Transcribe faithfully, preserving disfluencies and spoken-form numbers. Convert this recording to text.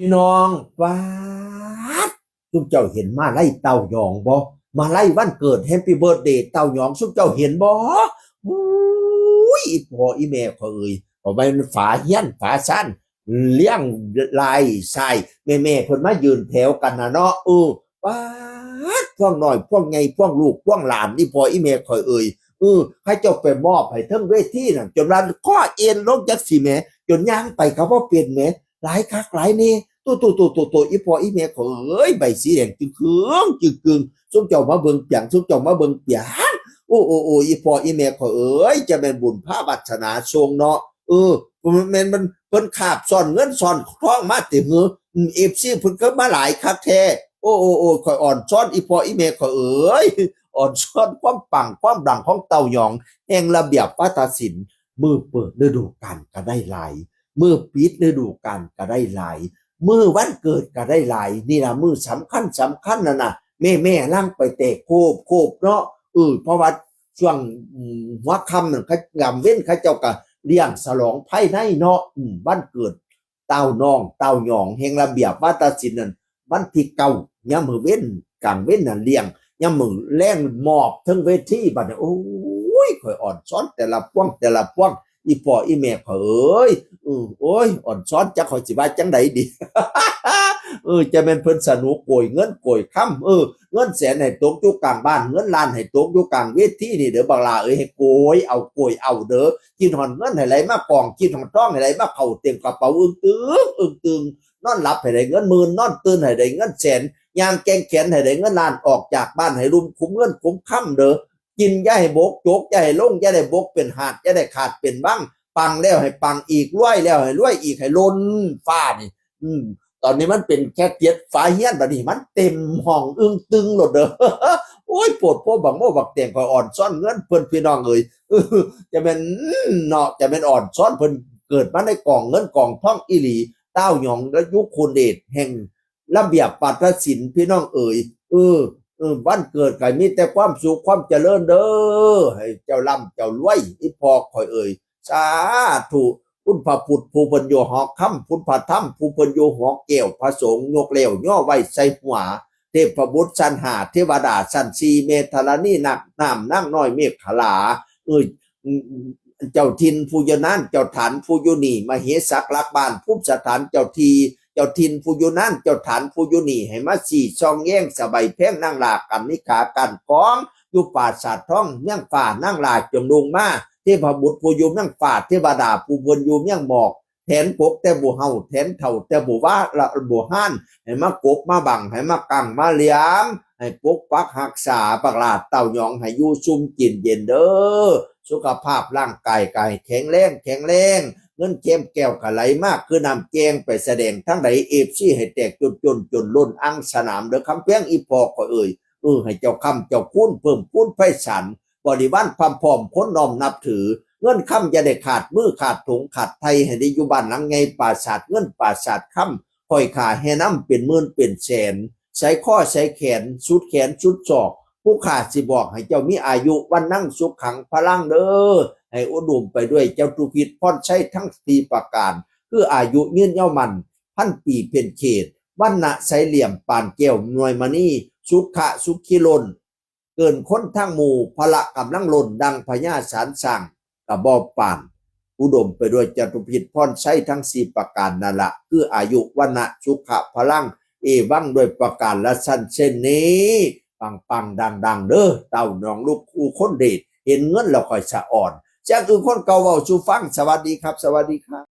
พี่น้อง ป๊าด ซุมเจ้าเห็นมาลัยเต้ายองบ่ มาลัยวันเกิด Happy Birthday เต้ายอง ซุมเจ้าเห็นบ่ อุ้ย อีพ่ออีแม่ข้อยเอ้ย เอาไว้ฝาเฮียนฝาซาน เรียงรายซ้าย แม่ๆ เพิ่นมายืนแถวกันน่ะเนาะ เออ ป๊าด พวกน้อย พวกใหญ่ พวกลูก พวกหลาน อีพ่ออีแม่ข้อยเอ้ย เออ เขาเจ้าไปมอบให้เทิงเวทีนั่น จนว่าคอเอ็นลงจักสิแหม จนย่างไปก็บ่เป็นแหม หลายคักหลายแน่ โตๆๆๆๆ อีพ่ออีแม่ข้อยเอ้ย ใบสีแดงจึงเคืองจึงกึง ซุมเจ้ามาเบิ่งเปียง ซุมเจ้ามาเบิ่งเปียง โอ้ โอ้ โอ้ อีพ่ออีแม่ข้อยเอ้ย จะแม่นบุญพาวาสนาส่งเนาะ เออ แม่นมัน เพิ่นคาบซ่อนเงินซ่อนทองมาติหือ อืม เอฟซี เพิ่นก็มาหลายคักแท้ โอ้ โอ้ โอ้ ข้อยอ่อนซ้อนอีพ่ออีแม่ข้อยเอ้ย อ่อนซ้อนความปังความดังของเต้ายอง แห่งระเบียบวาทศิลป์ มื้อเปิดฤดูกาลก็ได้หลาย มื้อปิดฤดูกาลก็ได้หลาย มื้อวันเกิดก็ได้หลาย นี่ล่ะมื้อสำคัญสำคัญนั่นน่ะ แม่ๆ หลั่งไปแตกโคบโคบเนาะ เออ เพราะว่าช่วง อืม หัวค่ำนั่น เขา ยามเว็นเขาเจ้าก็เลี้ยงฉลองภายในเนาะ อืม วันเกิดเต้าน้องเต้ายองแห่งระเบียบวาทศิลป์นั่น วันที่เก้า ยามมื้อเว็น กลางเว็นนั่นเลี้ยง ยามมื้อแลงมอบเทิงเวที บัดนี้ โอ้ย ข้อยอ่อนซ้อนแต่ละพวงแต่ละพวง อีพ่ออีแม่ข้อยเอ้ย อือ โอ้ย อ่อนซ้อนจักข้อยสิว่าจั่งใดดี เออ จะแม่นเพิ่นสนุกโกยเงินโกยคำ เออ เงินแสนให้ตกอยู่กลางบ้าน เงินล้านให้ตกอยู่กลางเวทีนี่เด้อบักหล่าเอ้ย ให้โกยเอาโกยเอาเด้อ คิดฮอดเงินให้ไหลมากอง คิดฮอดทองให้ไหลมาเข้าเต็มกระเป๋า อึ้งตึง อึ้งตึง นอนหลับให้ได้เงินหมื่น นอนตื่นให้ได้เงินแสน ย่างแกว่งแขนให้ได้เงินล้าน ออกจากบ้านให้ลุ่มคุ้มเงินคุ้มคำเด้อ กินอย่าให้บก จกอย่าให้ลง อย่าได้บกเป็นหาด อย่าได้ขาดเป็นวัง ปังแล้วให้ปังอีก รวยแล้วให้รวยอีก ให้ล้นฟ้านี่ อืม ตอนนี้มันเป็นแค่เตียดฝาเฮียน บัดนี้มันเต็มห้องอึ้งตึงโลดเด้อ โอ้ย โพดโพบักโมบักแตง ข้อยอ่อนซ้อนเงินเพิ่น พี่น้องเอ้ย เออ จะแม่นเนาะ จะแม่นอ่อนซ้อนเพิ่น เกิดมาในกองเงินกองทองอีหลี เต้ายองและยุคคุณเดชแห่งระเบียบวาทศิลป์ พี่น้องเอ้ย เออ เออ วันเกิดก็มีแต่ความสุขความเจริญเด้อ ให้เจ้าร่ำเจ้ารวย อีพ่อข้อยเอ้ย สาธุ คุณพระพุทธผู้เพิ่นอยู่หอคำ คุณพระธรรมผู้เพิ่นอยู่หอแก้ว พระสงฆ์ยกแล้วย่อไว้ใส่หัว เทพบุตรชั้นห้า เทวดาชั้นสี่ แม่ธรณี นักน้ำนางน้อยเมขลา เอ้ย เจ้าถิ่นผู้อยู่นั่น เจ้าฐานผู้อยู่นี่ มเหสักหลักบ้าน ภูมิสถานเจ้าที่ เจ้าถิ่นผู้อยู่นั่น เจ้าฐานผู้อยู่นี่ ให้มาสี่ซองแย้งสบายแพงนางหลากกันนิขากันกอง อยู่ปราสาททองเมืองฟ้านางหลากจงลงมา เทพบุตรผู้อยู่เมืองฟ้า เทวดาผู้เพิ่นอยู่เมืองหมอก แทนปกแต่บ่เฮา แทนเฒ่าแต่บ่ว่าละบ่ห้าน ให้มากบมาบัง ให้มากังมาเหลี่ยม ให้ปกปักรักษาบักหลาเต้ายองให้อยู่ซุ่มกินเย็นเด้อ สุขภาพร่างกายก็ให้แข็งแรง แข็งแรง เงินแก้มแก้วก็ไหลมากคือน้ำแกง ไปแสดงทางใด เอฟซี ให้แตกจนจนจนล้นอังสนามเด้อ คำแพงอีพ่อข้อยเอ้ย เออ ให้เจ้าคำเจ้าคูณเพิ่มพูนไพศาล บริวารความพร้อมคนน้อมนับถือ เงินคำอย่าได้ขาดมือขาดถุงขาดไท ให้ได้อยู่บ้านหลังใหญ่ ปราสาทเงินปราสาทคำ ห้อยขาแห่นำเป็นหมื่นเป็นแสน ใส่ข้อใส่แขน สุดแขนสุดศอก ผู้ข้าสิบอกให้เจ้ามีอายุ วันนังสุขขังพลังเด้อ ให้อุดมไปด้วยจตุพิธพรชัยทั้งสี่ประการ คืออายุยืนยาวมั่น พันปีเพ็ญเขต วรรณะใสเหลี่ยมปานแก้วหน่วยมณี สุขะสุขีล้น เกินคนทั้งหมู่ พละกำลังล้นดังพญาสารสร้างกระบอบปาน อุดมไปด้วยจตุพิธพรชัยทั้งสี่ประการนั่นละ คืออายุ วรรณะ สุขะ พลัง เอวังด้วยประการละชั้นเช่นนี้ ปังปังดังดังๆ เด้อ เต้ายองลูกคู่คนเดช เห็นเงินแล้วค่อยสะอ่อน จากอื่นคนเก่าเว้าสู่ฟัง สวัสดีครับ สวัสดีครับ